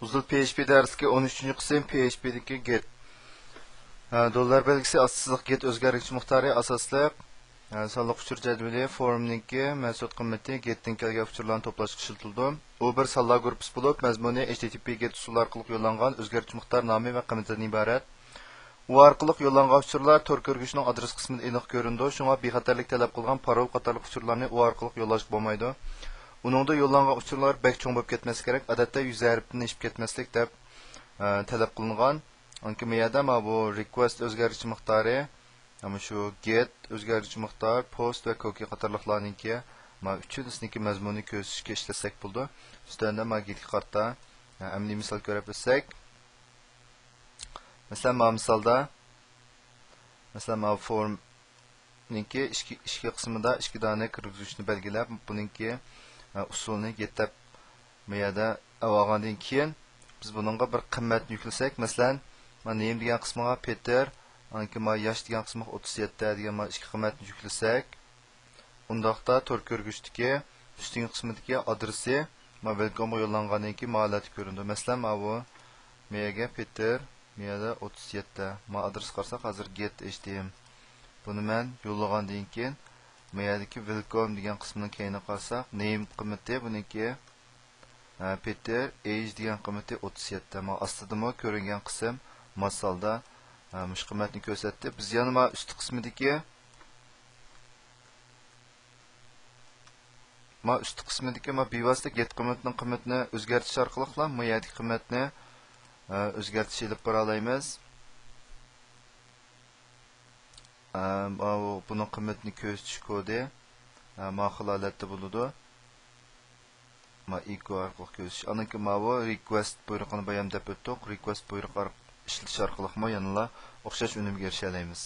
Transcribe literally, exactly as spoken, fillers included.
ئۇزۇل پي ئېچ پى دەرسلىكى ئون ئۈچىنچى قىسىم، پي ئېچ پى دىكى گېت. ھە، دوللار بەلگىسى ئاستى سىزىق گېت ئۆزگەرگۈچى مىقدارى ئاساسلىق. ھە، سانلىق ئۇچۇر جەدۋىلى فورمنىڭكى مەھسۇلات قىممىتى گېتتىن كەلگەن ئۇچۇرلارنى توپلاشقا ئىشلىتىلىدۇ. ئۇ بىر سانلار گۇرۇپپىسى بولۇپ، مەزمۇنى ئېچ تى تى پى گېت ئۇسۇلى ئارقىلىق يوللانغان ئۆزگەرتىش مىقدار نامى ۋە قىممىتىدىن ئىبارەت. ئۇ ئارقىلىق يوللانغان ئۇچۇرلار تور كۆرگۈچنىڭ ئادرېس قىسمىدا ئېنىق كۆرۈنىدۇ، شۇڭا بىخەتەرلىك تەلەپ قىلغان پارول قاتارلىق ئۇچۇرلارنى ئۇ ئارقىلىق يوللاشقا بولمايدۇ. ئۇنىڭدا يوللانغان ئۇچۇرلار بەك چوڭ بولۇپ كەتمەسلىكى كېرەك، ئادەتتە يۈز ھەرپتىن ئېشىپ كەتمەسلىك دەپ، ئە، تەلەپ قىلىنغان. ئانكى بۇ يەردە مانا بۇ رىكۋېست ئۆزگەرگۈچى مىقدارى، مانا شۇ گېت ئۆزگەرگۈچى مىقدار، پوست ۋە كوكى قاتارلىقلارنىڭكى مانا ئۈچىنچىسىنىڭكى مەزمۇنىنى كۆرسىتىشكە ئىشلەتسەك بولىدۇ. ئۈستەندە مانا گېتكە قارىتا، ئە، ئەمەلىي مىسال كۆرۈپ ئۆتسەك. مەسىلەن، مانا مىسالدا، مەسىلەن، مانا فورمنىڭكى ئىچكى، ئىچكى قىسمىدا ئىككى دانە كىرگۈزگۈچنى بەلگىلەپ، بۇنىڭكى، ئە، ئۇسۇلىنى گېت دەپ بۇ يەردە ئەۋالغاندىن كېيىن، بىز بۇنىڭغا بىر قىممەتنى يۈكلىسەك، مەسىلەن، مانا نېيم دېگەن قىسمىغا پېتېر، ئاندىن كېيىن مانا ياش دېگەن قىسمىغا ئوتتۇز يەتتە دېگەن مانا ئىككى قىممەتنى يۈكلىسەك، ئۇنداقتا تور كۆرگۈچتىكى ئۈستۈنكى قىسمىدىكى ئادرېسى مانا ۋېلكومغا يوللانغاندىن كېيىن مانا ھالەتتە كۆرۈنىدۇ. مەسىلەن، مانا بۇ مېيەگە پېتېر، مېيەدە ئوتتۇز يەتتە. مانا ئادرېس قارىساق، ھازىر گېت ئېچ تى ئېم. بۇنى مەن يوللىغاندىن كېيىن، مېيەدىكى ۋېلكوم دېگەن قىسمىنىڭ كەينىگە قارىساق، نېيم قىممىتى بۇنىڭكى، ئە، پېتېر، ئېيج دېگەن قىممىتى ئوتتۇز يەتتە. مانا ئاستىدىمۇ كۆرۈنگەن قىسىم مانا مىسالدا، ئە، مۇشۇ قىممەتنى كۆرسەتتى. بىز يەنە مانا ئۈستى قىسمىدىكى ما ئۈستى قىسمىدىكى ما بىۋاسىتە گېت قىممىتىنىڭ قىممىتىنى ئۆزگەرتىش ئارقىلىقلا ما يەردىكى قىممەتنى، ئە، ئۆزگەرتىش ئېلىپ بارالايمىز. ئە، ماۋۇ بۇنىڭ قىممىتىنى كۆرسىتىش كودى، ئە، ما خىل ھالەتتە بولىدۇ. ما ئىكو ئارقىلىق كۆرسىتىش. ئاندىن كېيىن ماۋۇ رىكۋېست بۇيرۇقىنى بايام دەپ ئۆتتۇق. رىكۋېست بۇيرۇقى ئارق-، ئىشلىتىش ئارقىلىقمۇ يەنىلا ئوخشاش ئۈنۈمگە ئېرىشەلەيمىز.